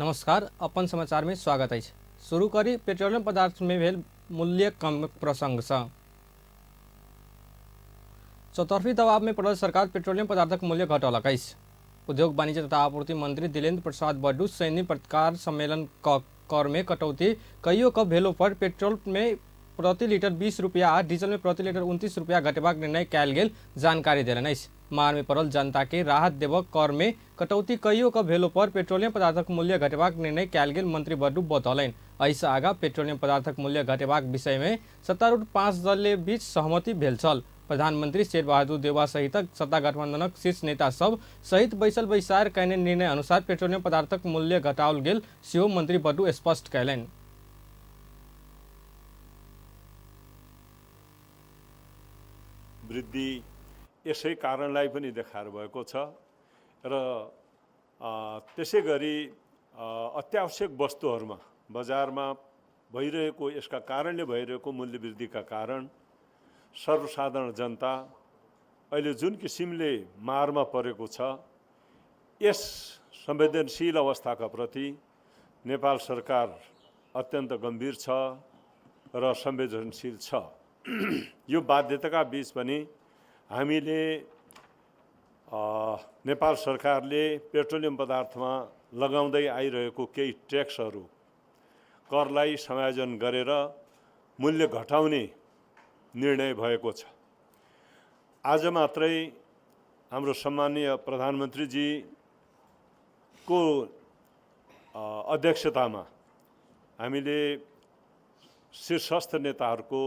नमस्कार, अपन समाचार में स्वागत अछि। शुरू करी पेट्रोलियम पदार्थ में भेल मूल्य कम प्रसंग सँ। चौतरफी दबाव में पड़ल सरकार पेट्रोलियम पदार्थक मूल्य घटौलक अछि। उद्योग वाणिज्य तथा आपूर्ति मंत्री दिलेन्द्र प्रसाद बड्डू सैन्य पत्रकार सम्मेलन क कर में कटौती कइयो क भेलो पर पेट्रोल में प्रति लीटर 20 रुपया आ डीजल में प्रति लीटर 29 रुपया घटेबाक निर्णय कयल गेल जानकारी देलनि अछि। मार में पड़ल जनता के राहत देबक कर में कटौती कइयो क भेलो पर पेट्रोलियम पदार्थक मूल्य घटेबाक निर्णय कयल गेल मंत्री बड्डू बतौलनि। एहिसँ आगाँ पेट्रोलियम पदार्थक मूल्य घटेबाक विषय में सत्तारूढ़ 5 दल बीच सहमति भेल छल। प्रधानमंत्री शेरबहादुर देउवा सहितक सत्ता गठबंधनक शीर्ष नेता सब सहित बैसल बैसार कयने निर्णय अनुसार पेट्रोलियम पदार्थक मूल्य घटाओल गेल सेहो मंत्री बड्डू स्पष्ट कयलनि। वृद्धि यसै कारणलाई पनि देखाएर भएको छ र त्यसै गरी अत्यावश्यक वस्तुहरूमा बजारमा भइरहेको यसका कारणले भइरहेको मूल्य वृद्धिका कारण सर्वसाधारण जनता अहिले जुन किसिमले मारमा परेको छ, यस संवेदनशील अवस्थाका प्रति नेपाल सरकार अत्यन्त गम्भीर छ र संवेदनशील छ। यो बाध्यताका बीच पनि हामीले नेपाल सरकारले पेट्रोलियम पदार्थमा लगाउँदै आइरहेको केही ट्याक्सहरू करलाई समायोजन गरेर मूल्य घटाउने निर्णय भएको छ। आज मात्रै हाम्रो सम्माननीय प्रधानमन्त्रीजीको अध्यक्षतामा हामीले शीर्षस्थ नेताहरूको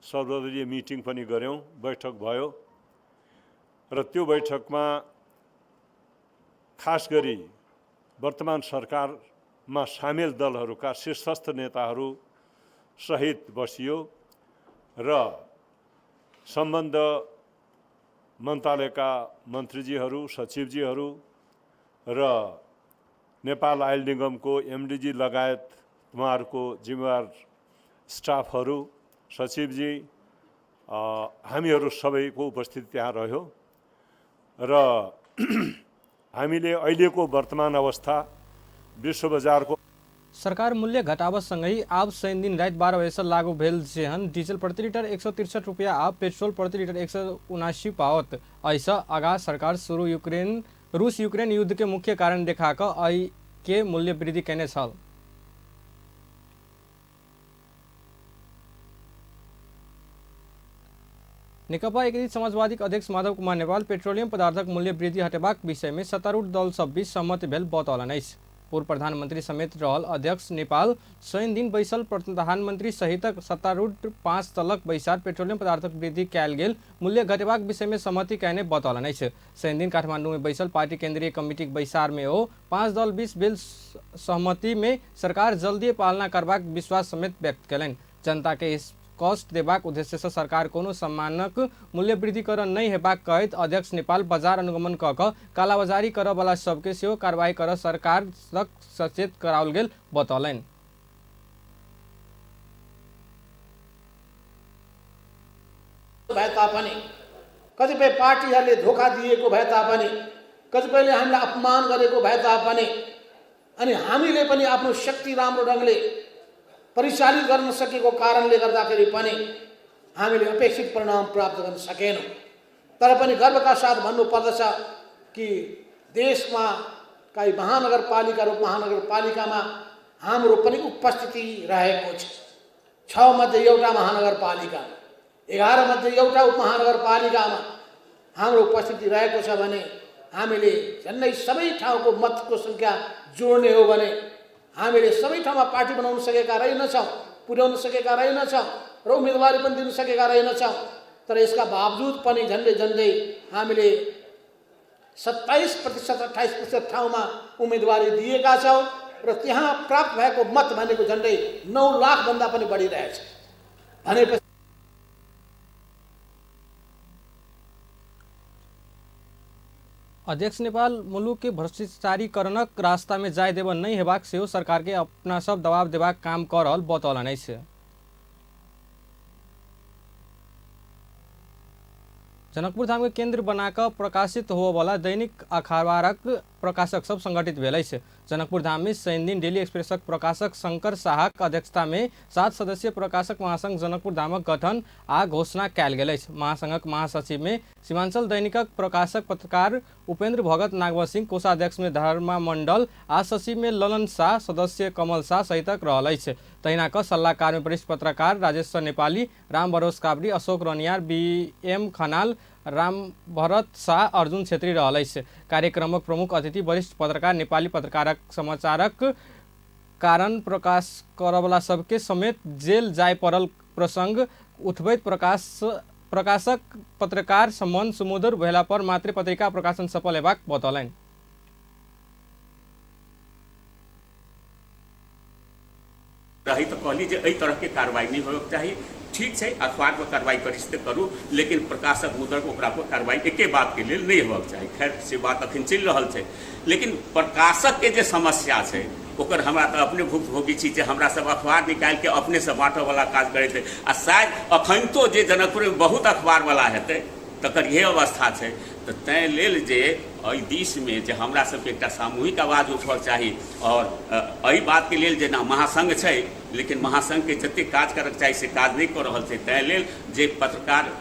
सर्वदलीय मिटिङ पनि गऱ्यौँ, बैठक भयो र त्यो बैठकमा खास गरी वर्तमान सरकारमा सामेल दलहरूका शीर्षस्थ नेताहरू सहित बसियो र सम्बन्ध मन्त्रालयका मन्त्रीजीहरू, सचिवजीहरू र नेपाल आयल निगमको एमडिजी लगायत उहाँहरूको जिम्मेवार स्टाफहरू, सचिवजी, हामीहरू सबैको उपस्थिति त्यहाँ रह्यो र हामीले अहिलेको वर्तमान अवस्था विश्व बजारको सरकार मूल्य घटावसँगै आब शनि दिन राति 12 बजेसँ लागू भेल जेहन डीजल प्रति लीटर 163 रुपया आ पेट्रोल प्रति लीटर 179 पाओत। एहिसँ आगाँ सरकार शुरू यूक्रेन रूस यूक्रेन युद्ध के मुख्य कारण देखा कऽ एहि के मूल्य वृद्धि कयने छल। नेकपा एकीकृत समाजवादी अध्यक्ष माधव कुमार नेपाल पेट्रोलियम पदार्थक मूल्य वृद्धि हटेबाक विषय में सत्तारूढ़ दल सब बीच सहमति भेल बतौलनि अछि। पूर्व प्रधानमंत्री समेत रहल अध्यक्ष नेपाल शनि दिन बैसल प्रधानमंत्री सहितक सत्तारूढ़ 5 दलक बैसार पेट्रोलियम पदार्थक वृद्धि कयल गेल मूल्य घटेबाक विषय में सहमति कयने बतौलनि अछि। शनि दिन काठमांडू में बैसल पार्टी केंद्रीय कमिटीक बैसार में ओ 5 दल बीच भेल सहमति में सरकार जल्दी पालना करबाक विश्वास समेत व्यक्त कयलनि। जनता के कष्ट देबाक उद्देश्य से सरकार कोनो सामानक मूल्य वृद्धि कर नहि हेबाक कहैत अध्यक्ष नेपाल बाजार अनुगमन कऽ कऽ कालाबाजारी करऽ वाला सबके सेहो कार्रवाई करऽ सरकार सचेत कराओल गेल बतौलनि। भए तापनि कतिपय पार्टीहरूले धोका दिएको भए तापनि कतिपयले हामीलाई अपमान गरेको भए तापनि अनि हामीले पनि आफ्नो शक्ति राम्रो ढङ्गले परिचालित गर्न सकेको कारणले गर्दाखेरि पनि हामीले अपेक्षित परिणाम प्राप्त गर्न सकेनौँ। तर पनि गर्वका साथ भन्नुपर्दछ कि देशमा काहीँ महानगरपालिका र उपमहानगरपालिकामा हाम्रो पनि उपस्थिति रहेको छ। 6 मध्ये एउटा महानगरपालिका, 11 मध्ये एउटा उपमहानगरपालिकामा हाम्रो उपस्थिति रहेको छ भने हामीले झन्डै सबै ठाउँको मतको सङ्ख्या जोड्ने हो भने हामीले सबै ठाउँमा पार्टी बनाउन सकेका रहेनछौँ, पुर्याउन सकेका रहेनछौँ र उम्मेदवारी पनि दिन सकेका रहेनछौँ। तर यसका बावजुद पनि झन्डै झन्डै हामीले 27% 28% ठाउँमा उम्मेदवारी दिएका छौँ र त्यहाँ प्राप्त भएको मत भनेको झन्डै 9 लाखभन्दा पनि बढी रहेछ। भनेपछि अध्यक्ष नेपाल मुलुक के भ्रष्टाचारीकरणक रास्ता में जाय देब नहीं हेबाक सेहो सरकार के अपना सब दबाव देबाक काम कऽ रहल बतौलनि अछि। जनकपुर धाम के केंद्र बनाकर प्रकाशित होवला दैनिक अखबारक प्रकाशक सब संगठित भेल अछि। जनकपुर धाम में शनिदिन डेली एक्सप्रेसक प्रकाशक शंकर शाहक अध्यक्षता में 7 सदस्यीय प्रकाशक महासंघ जनकपुर धामक गठन आ घोषणा कयल गेल अछि। महासंघक महासचिव में सीमांचल दैनिकक प्रकाशक पत्रकार उपेंद्र भगत नागवर सिंह, कोषाध्यक्ष में धर्मा मंडल आ सचिव में ललन शाह, सदस्य कमल शाह सहितक रहल अछि। तहिना क सलाहकार में वरिष्ठ पत्रकार राजेश्वर नेपाली, राम भरोस कापड़ी, अशोक रनियार, बी.एम. खनाल, राम भरत शाह, अर्जुन छेत्री रहल अछि। कार्यक्रमक प्रमुख अतिथि वरिष्ठ पत्रकार नेपाली पत्रकारक समाचारक कारण प्रकाश करवला सबके समेत जेल जाय पड़ल प्रसंग उठबैत प्रकाशक पत्रकार सम्बन्ध सुमधुर भेला पर मात्र पत्रिका प्रकाशन सफल हेबाक बतौलनि। रही तो कहली जे एहि तरहके कार्रवाई नहीं होयके चाही। ठीक छै, अखबार पर कार्रवाई करी से करू, लेकिन प्रकाशक मुद्रक ओकरा पर कार्रवाई एके बात के लेल नहीं होयके चाही। खैर से बात अखन चलि रहल छै, लेकिन प्रकाशक के जे समस्या छै ओकर हमरा तऽ अपने भुक्तभोगी छी जे हमरा सब अखबार निकालि के अपने से बाँटऽवला काज करैत आ शायद अखनितो जे जनकपुरमे बहुत अखबारवला हेतै तकर इएह अवस्था छै। तऽ ताहि लेल जे एहि दिशमे जे हमरा सबके एकटा सामूहिक आवाज उठबक चाही और एहि बातके लेल जेना महासंघ छै, लेकिन महासंघके जतेक काज करक चाही से काज नहि कऽ रहल छै। ताहि लेल जे पत्रकार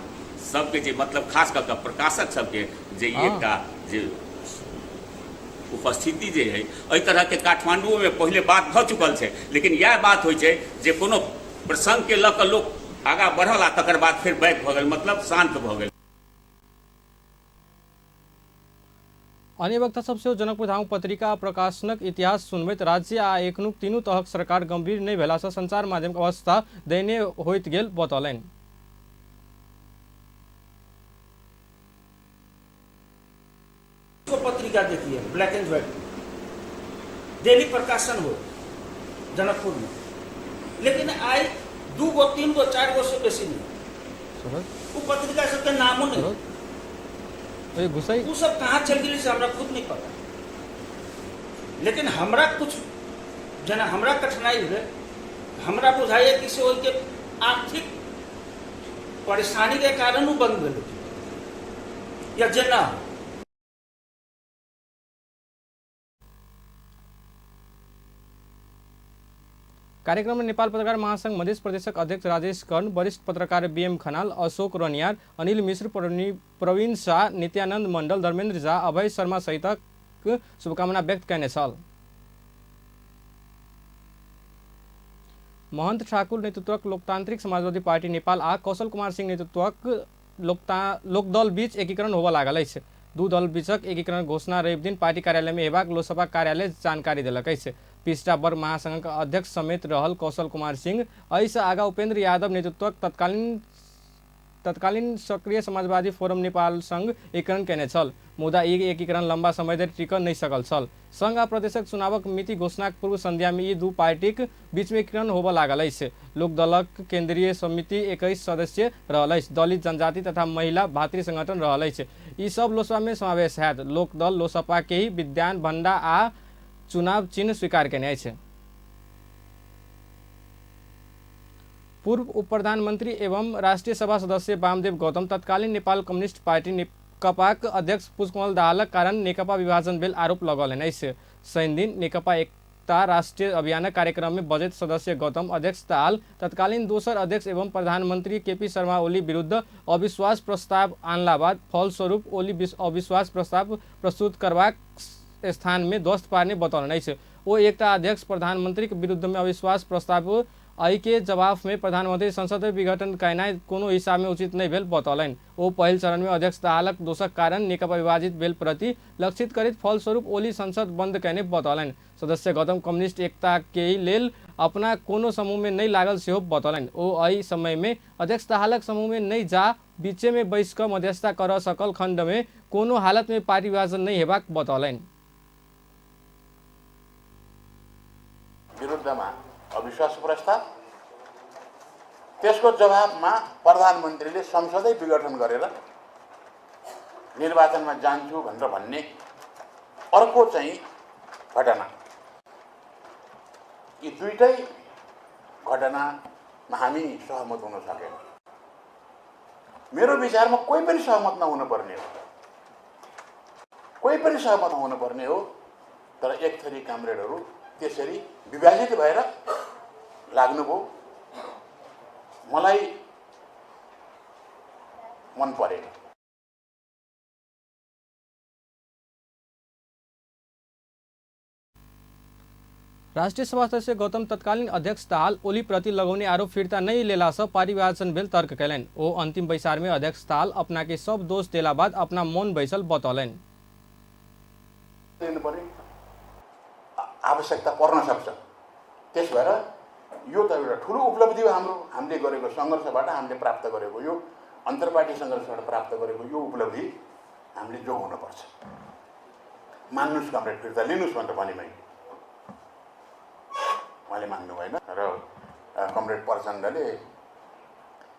सबके जे मतलब खास कऽ कऽ प्रकाशक सबके जे एकटा जे उपस्थिति जे है एहि तरहके काठमांडूमे पहिले बात भऽ चुकल छै, लेकिन इएह बात होइ छै जे कोनो प्रसङ्गके लऽ कऽ लोक आगाँ बढ़ल आ तकर बाद फेर बैक भऽ गेल, मतलब शान्त भऽ गेल। अन्य वक्ता सब सेहो जनकपुर धाम पत्रिका प्रकाशनक इतिहास सुनबैत राज्य आ एखनुक तीनू तहक सरकार गंभीर नहि भेलासँ संचार माध्यमक अवस्था दयनीय होइत गेल बतौलनि। को पत्रिका देखिए, ब्लैक एंड व्हाइट डेली प्रकाशन हो जनकपुर में, लेकिन आई 2 गो 3 गो 4 गो से बेसी नहीं। वो पत्रिका सबके नामो नहीं, वो सब कहाँ चल गई से हमरा खुद नहीं पता। लेकिन हमरा कुछ जना हमरा कठिनाई हुए, हमरा बुझाइए कि से उनके आर्थिक परेशानी के कारण वो बंद भेल या जेना। कार्यक्रम में नेपाल पत्रकार महासंघ मध्य प्रदेशक अध्यक्ष राजेश कर्ण, वरिष्ठ पत्रकार बी.एम. खनाल, अशोक रनियार, अनिल मिश्र, प्रवीण शाह, नित्यानंद मंडल, धर्मेंद्र झा, अभय शर्मा सहितक शुभकामना व्यक्त कयने छल। महंत ठाकुर नेतृत्वक लोकतांत्रिक समाजवादी पार्टी नेपाल आ कौशल कुमार सिंह नेतृत्वक लोकदल बीच एकीकरण होबय लागल अछि। दू दल बीचक एकीकरण घोषणा रवि दिन पार्टी कार्यालय में हेबाक लोकसभा कार्यालय जानकारी देलक अछि। पिछड़ा वर्ग महासंघक अध्यक्ष समेत रहल कौशल कुमार सिंह एहिसँ आगा उपेंद्र यादव नेतृत्वक तत्कालीन सक्रिय समाजवादी फोरम नेपाल संघ एकीकरण कयने छल, मुदा ई एकीकरण लंबा समय धरि टिकल नहि सकल छल। संघ आ प्रदेशक चुनावक मिति घोषणाक पूर्व संध्या में ई दू पार्टीक बीच में एकीकरण होबय लागल अछि। लोकदलक केंद्रीय समिति 21 सदस्य रहल अछि। दलित, जनजाति तथा महिला भातृ संगठन रहल अछि। ई सब लोसपा में समावेश हैत। लोकदल लोसपा के ही विद्यान भंडा आ चुनाव चिन्ह स्वीकार कयने अछि। पूर्व उप प्रधानमंत्री एवं राष्ट्रीय सभा सदस्य वामदेव गौतम तत्कालीन नेपाल कम्युनिस्ट पार्टी नेकपाक अध्यक्ष पुष्पकमल दाहालक कारण नेकपा विभाजन भेल आरोप लगौलनि अछि। शनिदिन नेकपा एकता राष्ट्रीय अभियानक कार्यक्रम में बजैत सदस्य गौतम अध्यक्ष दाहाल तत्कालीन दोसर अध्यक्ष एवं प्रधानमंत्री केपी शर्मा ओली विरुद्ध अविश्वास प्रस्ताव आनला बाद फलस्वरूप ओली अविश्वास प्रस्ताव प्रस्तुत करबाक स्थान में ध्वस्त पार्ने बतौलनि अछि। ओ एकटा अध्यक्ष प्रधानमंत्रीक विरुद्ध में अविश्वास प्रस्ताव एहि के जवाब में प्रधानमंत्री संसद विघटन कयनाइ कोनो हिसाब में उचित नहि भेल बतौलनि। ओ पहिल चरण में अध्यक्ष दाहालक दोषक कारण नेकपा विभाजित भेल प्रति लक्षित करैत फलस्वरूप ओली संसद बंद कयने बतौलनि। सदस्य गौतम कम्युनिस्ट एकता के लेल अपना कोनो समूह में नहि लागल सेहो बतौलनि। ओ एहि समय में अध्यक्ष दाहालक समूह में नहि जा बीचे में बैस कऽ मध्यस्थता करऽ सकल खंड में कोनो हालत में पार्टी विभाजन नहि हेबाक बतौलनि। विरुद्धमा अविश्वास प्रस्ताव, त्यसको जवाबमा प्रधानमन्त्रीले संसदै विघटन गरेर निर्वाचनमा जान्छु भनेर भन्ने अर्को चाहिँ घटना। यी दुईटै घटनामा हामी सहमत हुन सकेनौँ। मेरो विचारमा कोही पनि सहमत नहुनुपर्ने हो, कोही पनि सहमत नहुनुपर्ने हो। तर एक थरी कामरेडहरू त्यसरी विभाजित भएर लाग्नुभयो, मलाई मन परेन। राष्ट्रिय सभा सदस्य गौतम तत्कालीन अध्यक्ष दाहाल ओलीप्रति लगौने आरोप फिर्ता नै लेलासँ परिविभाजन भेल तर्क कयलनि। ओ अंतिम बैसार में अध्यक्ष दाहाल अपना के सब दोष देला बाद अपना मौन बैसल बतौलनि। आवश्यकता पर्न सक्छ, त्यस भएर यो त एउटा ठुलो उपलब्धि हो हाम्रो। हामीले गरेको सङ्घर्षबाट हामीले प्राप्त गरेको यो अन्तर्पार्टी सङ्घर्षबाट प्राप्त गरेको यो उपलब्धि हामीले जोगाउनुपर्छ। मान्नुहोस् कमरेड, फिर्ता लिनुहोस् भनेर भने मैले, उहाँले मान्नु भएन। र कमरेड प्रचण्डले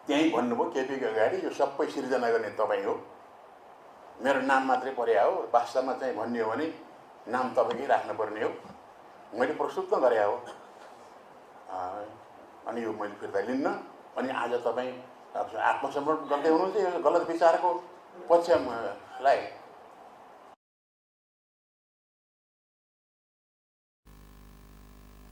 त्यहीँ भन्नुभयो केपीको अगाडि, यो सबै सिर्जना गर्ने तपाईँ हो, मेरो नाम मात्रै पर्या हो, वास्तवमा चाहिँ भन्ने हो भने नाम तपाईँकै राख्नुपर्ने हो, मैले प्रस्तुत त गरे हो, अनि यो मैले फिर्ता लिन्न। अनि आज तपाईँ आत्मसमर्पण गर्दै हुनुहुन्छ यो गलत विचारको पक्षलाई।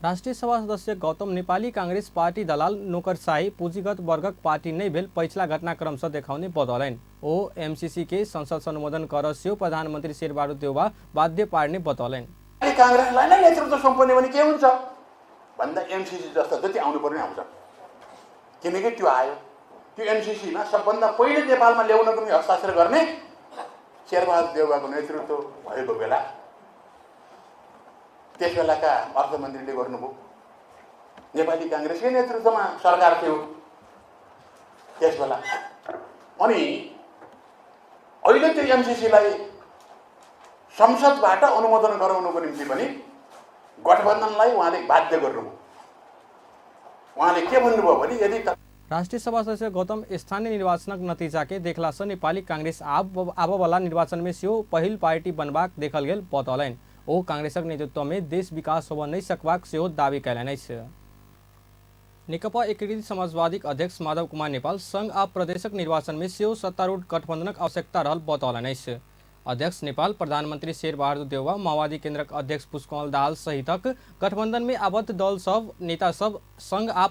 राष्ट्रिय सभा सदस्य गौतम नेपाली कांग्रेस पार्टी दलाल नोकरशाही पूंजीगत वर्गक पार्टी नै भेल पछिला घटनाक्रमसँ देखाउने बतौलनि। ओ एमसीसी के संसद अनुमोदन कर सेहो प्रधानमंत्री शेरबहादुर देउवा बाध्य पार्ने बतौलनि। कांग्रेसलाई नै नेतृत्व सुम्पिने भने के हुन्छ भन्दा एमसीसी जस्ता जति आउनुपर्ने आउँछ, किनकि त्यो आयो। त्यो एमसीसीमा सबभन्दा पहिले नेपालमा ल्याउनको निम्ति हस्ताक्षर गर्ने शेरबहादुर देउवाको नेतृत्व भएको बेला त्यस बेलाका अर्थमन्त्रीले गर्नुभयो। नेपाली काङ्ग्रेसकै नेतृत्वमा सरकार थियो त्यस बेला। अनि अहिले त्यो एमसीसीलाई संसदबाट अनुमोदन गराउनुको निम्ति पनि गठबन्धनलाई उहाँले बाध्य गर्नुभयो। उहाँले के भन्नुभयो भने यदि राष्ट्रिय सभा सदस्य गौतम स्थानीय निर्वाचनक नतीजा के देखलासँ नेपाली कांग्रेस आबऽवला निर्वाचन में सेहो पहिल पार्टी बनबाक देखल गेल बतौलनि। ओ कांग्रेसक नेतृत्व में देश विकास होबऽ नहि सकबाक सेहो दावी कयलनि अछि। नेकपा एकीकृत समाजवादीक अध्यक्ष माधव कुमार नेपाल संघ आ प्रदेशक निर्वाचन में सेहो सत्तारूढ़ गठबंधनक आवश्यकता रहल बतौलनि अछि। अध्यक्ष नेपाल प्रधानमंत्री शेरबहादुर देउवा, माओवादी केन्द्रक अध्यक्ष पुष्पकमल दाहाल सहितक गठबंधन में आबद्ध दल सब नेता सब संघ आ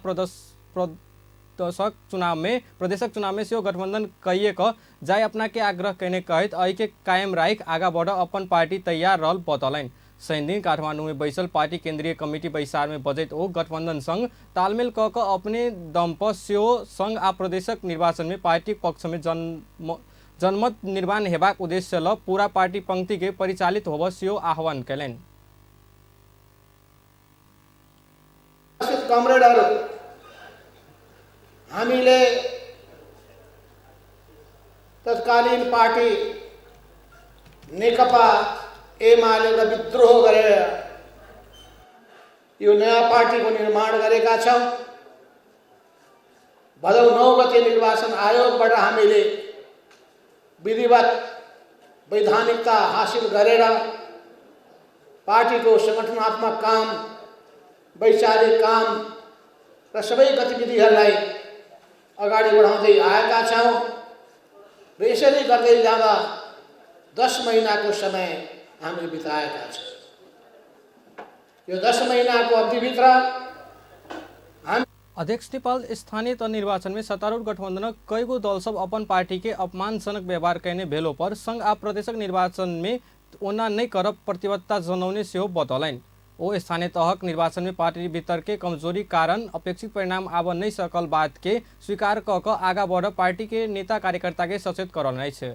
प्रदेशक चुनाव में सेहो गठबंधन कइए क जाय अपना के आग्रह कयने कहैत एहि के कायम राखि आगा बढ़ अपन पार्टी तैयार रहल बतौलनि। शनिदिन काठमाडौँ में बैसल पार्टी केंद्रीय कमिटी बैसार में बजैत ओ गठबंधन संग तालमेल क क अपने दम पर सेहो संघ आ प्रदेशक निर्वाचन में पार्टी पक्ष में जनमत निर्माण हेबाक उद्देश्य ल पूरा पार्टी पंक्ति के परिचालित होबऽ सेहो आह्वान कयलनि। कमरेडहरू, हामीले तत्कालीन पार्टी नेकपा एमाले विद्रोह गरेर यो नयाँ पार्टीको निर्माण गरेका छौँ। भदौ 9 गते निर्वाचन आयोगबाट हामीले विधिवत वैधानिकता हासिल गरेर पार्टीको सङ्गठनात्मक काम, वैचारिक काम र सबै गतिविधिहरूलाई अगाडि बढाउँदै आएका छौँ। र यसरी गर्दै जाँदा 10 महिनाको समय हामीले बिताएका छौँ। यो 10 महिनाको अवधिभित्र हामी अध्यक्ष नेपाल स्थानीय तह निर्वाचन में सत्तारूढ़ गठबंधनक कईगो दल सब अपन पार्टी के अपमानजनक व्यवहार कयने भेलो पर संघ आ प्रदेशक निर्वाचन में ओना नहि करब प्रतिबद्धता जनौने सेहो बतौलनि। ओ स्थानीय तहक निर्वाचन में पार्टी भीतर के कमजोरी कारण अपेक्षित परिणाम आबऽ नहि सकल बात के स्वीकार क क आगा बढ़ पार्टी के नेता कार्यकर्ता के सचेत करौलनि अछि।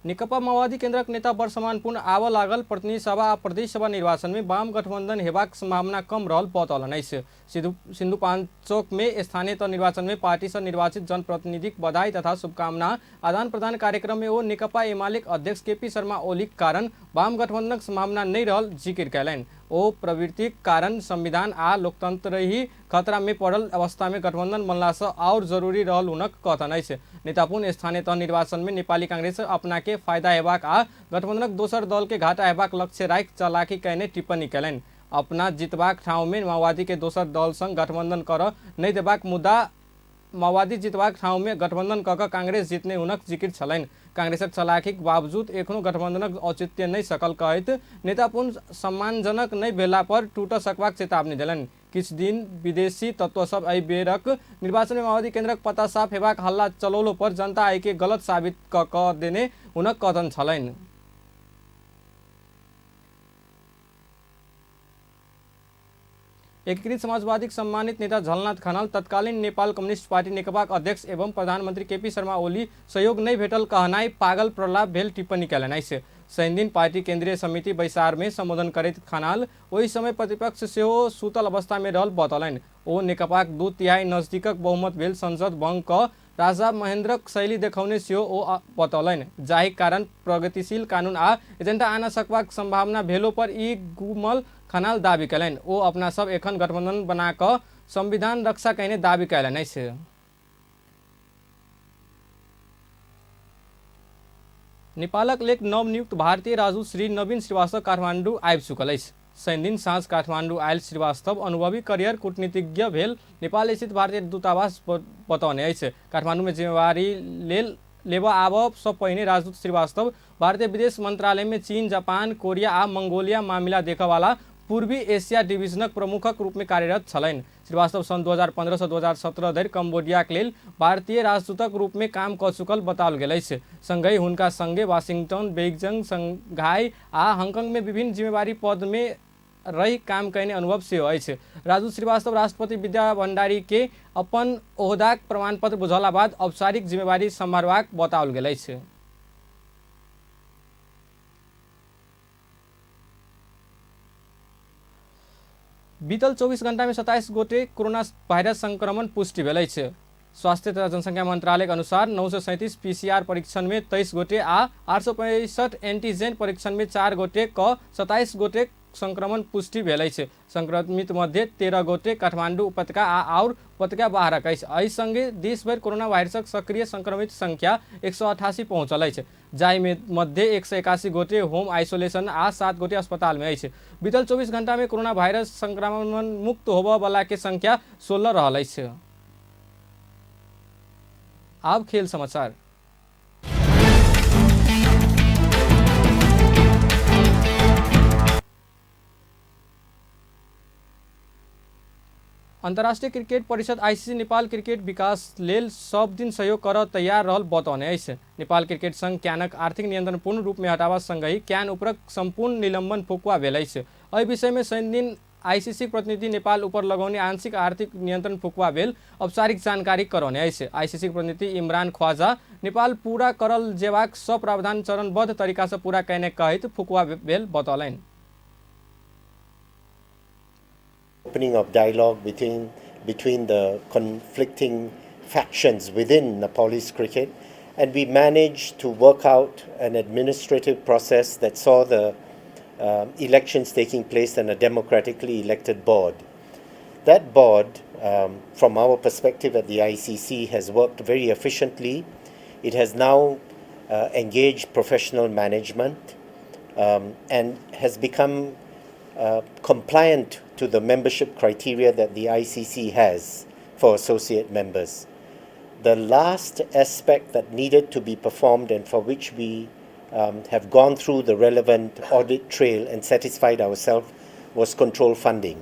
नेकपा माओवादी केन्द्रक नेता वर्षमान पुन आबऽ लागल प्रतिनिधि सभा आ प्रदेश सभा निर्वाचन में वाम गठबंधन हेबाक संभावना कम रहल बतौलनि अछि। सिन्धुपाल्चोक में स्थानीय तह निर्वाचन में पार्टी से निर्वाचित जनप्रतिनिधिक बधाई तथा शुभकामना आदान प्रदान कार्यक्रम में ओ नेकपा एमालेक अध्यक्ष केपी शर्मा ओलीक कारण वाम गठबंधनक संभावना नहि रहल जिकिर कयलनि। ओ प्रवृत्तिक कारण संविधान आ लोकतंत्र ही खतरा में पड़ल अवस्था में गठबंधन बनलासँ और जरूरी रहल हुनक कथन अछि। नेतापुन स्थानीय तह निर्वाचन में नेपाली कांग्रेस अपना के फायदा हेबाक आ गठबंधनक दोसर दल के घाटा हेबाक लक्ष्य राखि चालाकी कयने टिप्पणी कयलनि। अपना जितबाक ठाउँ में माओवादी के दोसर दल संग गठबंधन कर नहि देबाक मुद्दा माओवादी जितबाक ठाउँमे गठबंधन कऽ कऽ कांग्रेस जितने हुनक जिकिर छलनि। कांग्रेसक चलाकीक बावजूद एखनो गठबंधनक औचित्य नहि सकल कहैत नेता पूर्ण सम्मानजनक नहि भेला पर टूट सकबाक चेतावनी देलनि। किछु दिन विदेशी तत्व सब एहि बेरक निर्वाचन में माओवादी केंद्रक पता साफ हेबाक हल्ला चलौलो पर जनता एहिके गलत साबित कऽ कऽ देने हुनक कथन छलनि। एकीकृत समाजवादी सम्मानित नेता झलनाथ खनाल तत्कालीन नेपाल कम्युनिस्ट पार्टी नेकपाक अध्यक्ष एवं प्रधानमंत्री केपी शर्मा ओली सहयोग नहीं भेटल कहनाइ पागल प्रलाप भेल टिप्पणी कयलनि अछि। शनिदिन पार्टी केंद्रीय समिति बैसार में संबोधन करैत खनाल ओहि समय प्रतिपक्ष सेहो सुतल अवस्था में रहल बतौलनि। ओ नेकपाक 2/3 नजदीकक बहुमत भेल संसद भंग कऽ राजा महेन्द्रक शैली देखौने सेहो ओ बतौलनि, जाहि कारण प्रगतिशील कानून आ एजेंडा आन सकबाक संभावना भेलो पर ई गुमल खनाल दावी कयलनि। ओ अपना सब एखन गठबंधन बना कऽ संविधान रक्षा कयने दावी कयलनि अछि। नेपालक लेल नवनियुक्त भारतीय राजदूत श्री नवीन श्रीवास्तव काठमाडौँ आबि चुकल अछि। शनिदिन साँझ काठमाडौँ आयल श्रीवास्तव अनुभवी करियर कूटनीतिज्ञ भेल नेपाल स्थित भारतीय दूतावास बतौने अछि। काठमाडौँमे जिम्मेवारी लेल लेबऽ आबऽ सँ पहिने राजदूत श्रीवास्तव भारतीय विदेश मंत्रालयमे चीन, जापान, कोरिया आ मंगोलिया मामिला देखऽवाला पूर्वी एशिया डिवीजनक प्रमुखक रूपमे कार्यरत छलनि। श्रीवास्तव सन् 2015 सँ 2017 धरि कम्बोडियाक लेल भारतीय राजदूतक रूपमे काम कऽ चुकल बताओल गेल अछि। संगहि हुनका संगे वाशिंगटन, बेइजिंग, शंघाई आ हांगकांगमे विभिन्न जिम्मेवारी पदमे रहि काम कयने अनुभव सेहो अछि। राजदूत श्रीवास्तव राष्ट्रपति विद्या भण्डारी के अपन ओहदाक प्रमाणपत्र बुझौला बाद औपचारिक जिम्मेवारी सम्हारबाक बताओल गेल अछि। बीतल 24 घंटा में 27 गोटे कोरोना वायरस संक्रमण पुष्टि भेल अछि। स्वास्थ्य तथा जनसंख्या मंत्रालय के अनुसार 937 पीसीआर परीक्षण में 23 गोटे आ 865 एंटीजेन परीक्षण में 4 गोटे क 27 गोटे संक्रमण पुष्टि भेल अछि। संक्रमित मध्ये 13 गोटे काठमाडौँ उपत्यका आ आओर उपत्यका बाहरक अछि। एहि संगे देशभरि कोरोना वायरसक सक्रिय संक्रमित संख्या 188 पहुँचल अछि, जाहिमे मध्ये 181 गोटे होम आइसोलेशन आ 7 गोटे अस्पताल में अछि। बीतल 24 घंटा में कोरोना वायरस संक्रमण मुक्त होबय वाला के संख्या 16 रहल अछि। आब खेल समाचार। अंतर्राष्ट्रीय क्रिकेट परिषद आईसीसी नेपाल क्रिकेट विकास लेल सब दिन सहयोग करऽ तैयार रहल बतौने अछि। नेपाल क्रिकेट संघ क्यानक आर्थिक नियंत्रण पूर्ण रूपमे हटाबा संगहि क्यान उपरक सम्पूर्ण निलंबन फुकुआ भेल अछि। एहि विषयमे शनिदिन आईसीसी प्रतिनिधि नेपाल उपर लगौने आंशिक आर्थिक नियंत्रण फुकुआ भेल औपचारिक जानकारी करौने अछि। आईसीसी प्रतिनिधि इमरान ख्वाजा नेपाल पूरा करल जेबाक सब प्रावधान चरणबद्ध तरीकासँ पूरा कयने कहैत फुकुआ भेल बतौलनि। Opening of dialogue between the conflicting factions within Nepalese cricket, and we managed to work out an administrative process that saw the elections taking place and a democratically elected board. That board, from our perspective at the ICC, has worked very efficiently. It has now engaged professional management and has become compliant to the membership criteria that the ICC has for associate members. The last aspect that needed to be performed and for which we have gone through the relevant audit trail and satisfied ourselves was control funding.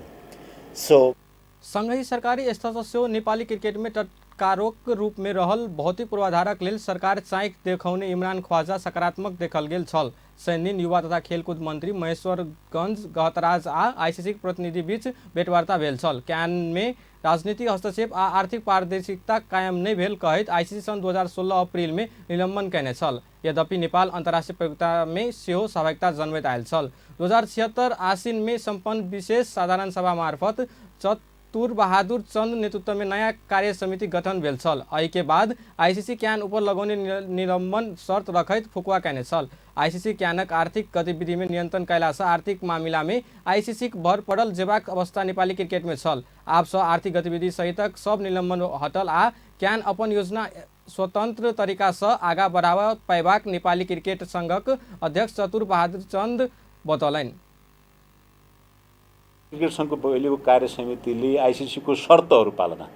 So, संगहि सरकारी स्तर सेहो नेपाली क्रिकेटमे टटकारोक रूपमे रहल भौतिक पूर्वाधारक लेल सरकार चाँखि देखौने इमरान ख्वाजा सकारात्मक देखल गेल छल। शनिदिन युवा तथा खेलकुद मंत्री महेश्वरगंज गहतराज आ आईसीसी प्रतिनिधि बीच भेटवार्ता भेल छल। क्यानमे राजनीतिक हस्तक्षेप आ आर्थिक पारदर्शिता कायम नहि भेल कहैत आईसीसी सन् 2016 अप्रिल में निलंबन कयने छल। यद्यपि नेपाल अंतर्राष्ट्रीय प्रतियोगितामे सेहो सहभागिता जनबैत आयल छल। 2076 आसिन में सम्पन्न विशेष साधारण सभा मार्फत चतुर बहादुर चंद नेतृत्व में नयाँ कार्य समिति गठन भेल छल। एहिके बाद आईसीसी क्यान उपर लगौने निलंबन शर्त रखैत फुकुआ कयने छल। आईसीसी क्यानक आर्थिक गतिविधिमे नियंत्रण कयलासँ आर्थिक मामिलामे आईसीसीक भर पड़ल जेबाक अवस्था नेपाली क्रिकेटमे छल। आबसँ आर्थिक गतिविधि सहितक सब निलंबन हटल आ क्यान अपन योजना स्वतंत्र तरीकासँ आगाँ बढ़ाबऽ पयबाक नेपाली क्रिकेट संघक अध्यक्ष चतुर बहादुर चन्द बतौलनि। क्रिकेट सङ्घको अहिलेको कार्य समितिले आइसिसीको शर्तहरू पालना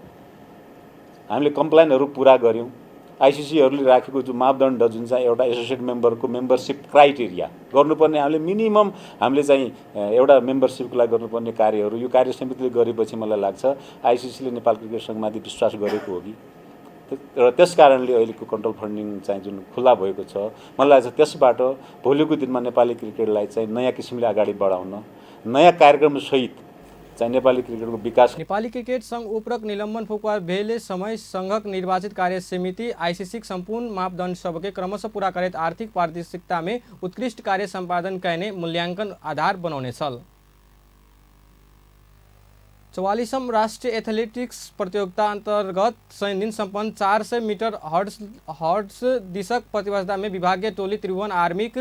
हामीले कम्प्लाइनहरू पुरा गऱ्यौँ। आइसिसीहरूले राखेको जो मापदण्ड जुन चाहिँ एउटा एसोसिएट मेम्बरको मेम्बरसिप क्राइटेरिया गर्नुपर्ने, हामीले मिनिमम हामीले चाहिँ एउटा मेम्बरसिपको लागि गर्नुपर्ने कार्यहरू यो कार्य समितिले गरेपछि मलाई लाग्छ आइसिसीले नेपाल क्रिकेट सङ्घमाथि विश्वास गरेको हो कि, र त्यस कारणले अहिलेको कन्ट्रोल फन्डिङ चाहिँ जुन खुल्ला भएको छ, मलाई लाग्छ त्यसबाट भोलिको दिनमा नेपाली क्रिकेटलाई चाहिँ नयाँ किसिमले अगाडि बढाउन, नयाँ कार्यक्रमसहित चाहिँ नेपाली क्रिकेटको विकास। नेपाली क्रिकेट संघ उपरक निलंबन फुकुवा भेले समय संघक निर्वाचित कार्य समिति आईसीसी संपूर्ण मापदंड सबके क्रमशः पूरा करैत आर्थिक पारदर्शिता में उत्कृष्ट कार्य सम्पादन कयने मूल्यांकन आधार बनौने छल। 44औं राष्ट्रिय एथलेटिक्स प्रतियोगिता अंतर्गत शनिदिन सम्पन्न 400 मीटर हर्ड्स दिशक प्रतिस्पर्धा में विभागीय टोली त्रिभुवन आर्मीक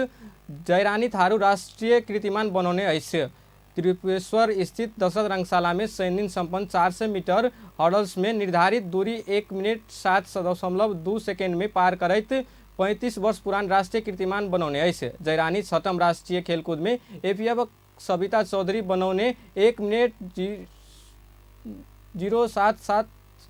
जयरानी थारू राष्ट्रिय कीर्तिमान बनौने अछि। त्रिपुरेश्वर स्थित दशरथ रंगशाला में शनिदिन सम्पन्न 400 मीटर हर्डल्स में निर्धारित दूरी 1 मिनट 7.2 सेकेंड में पार करैत 35 वर्ष पुरान राष्ट्रिय कीर्तिमान बनौने अछि। जयरानी छठम राष्ट्रिय खेलकूद में एपीएफ सविता चौधरी बनौने 1 मिनट 0.77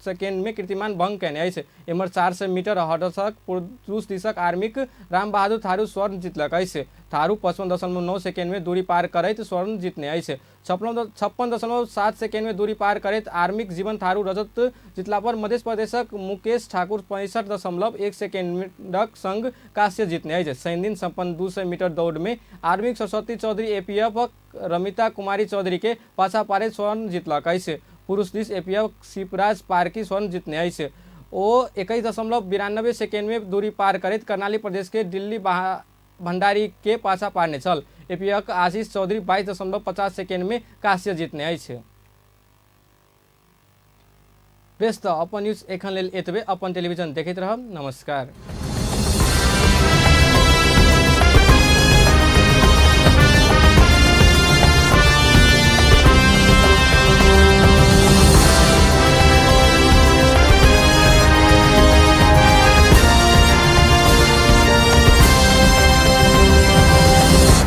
सेकेंड में कीर्तिमान भंग कयने अछि। एम्हर 400 मीटर हर्डल्सक पुरुष दिशक आर्मीक रामबहादुर थारू स्वर्ण जितलक अछि। थारू 55.9 सेकेंड में दूरी पार करैत स्वर्ण जितने अछि। 56.7 सेकेंड में दूरी पार करैत आर्मीक जीवन थारू रजत जितला पर मध्य प्रदेशक मुकेश ठाकुर 65.1 सेकेंडक संग कांस्य जितने अछि। शनिदिन सम्पन्न 200 मीटर दौड़ में आर्मीक सरस्वती चौधरी एपीएफक रमिता कुमारी चौधरी के पाछा पारैत स्वर्ण जितलक अछि। पुरुष दिस एपीएफ शिवराज पारकी स्वर्ण जितने अछि। ओ 21.92 सेकेंड में दूरी पार करैत कर्णाली प्रदेश के दिल्ली भंडारी के पाछा पारने छल। एपीएफ आशीष चौधरी 22.50 सेकेंड में कांस्य जितने अछि। बेस त अपन न्यूज एखन लेल एतबे। अपन टेलीविजन देखैत रहब। नमस्कार।